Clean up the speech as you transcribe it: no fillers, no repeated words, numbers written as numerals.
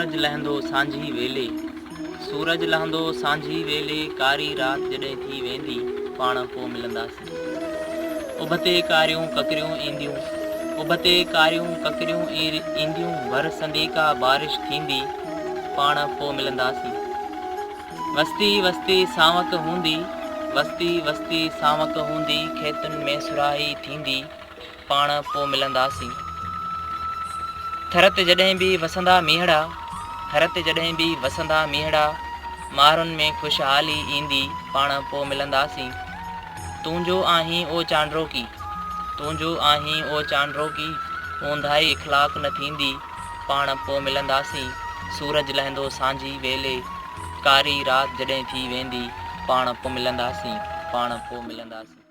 سورج لهندو سانجهي ويلي، سورج لهندو سانجهي ويلي، ڪاري رات جڏهن ٿي ويندي، پاڻ پو ملنداسين. اڀ تي ڪاريون ڪڪريون اينديون، اڀ تي ڪاريون ڪڪريون اينديون، ڀر سندي ڪا بارش ٿيندي، پاڻ پو ملنداسين. وستي وستي ساوڪ هوندي، وستي وستي ساوڪ هوندي، کيتن ۾ سرهائي ٿيندي، پاڻ پو ملنداسين. ٿر تي جڏهن به وسندا مينهڙا، ٿر تي جڏهن به وسندا مينهڙا، مارن ۾ خوشحالي ايندي، پاڻ پو ملنداسين. تون جو آهين او چانڊروڪي، تون جو آهين او چانڊروڪي، اونداهي اخلاق نه ٿيندي، پاڻ پو ملنداسين. سورج لهندو سانجهي ويلي، ڪاري رات جڏهن ٿي ويندي، پاڻ پو ملنداسين، پاڻ پو ملنداسين.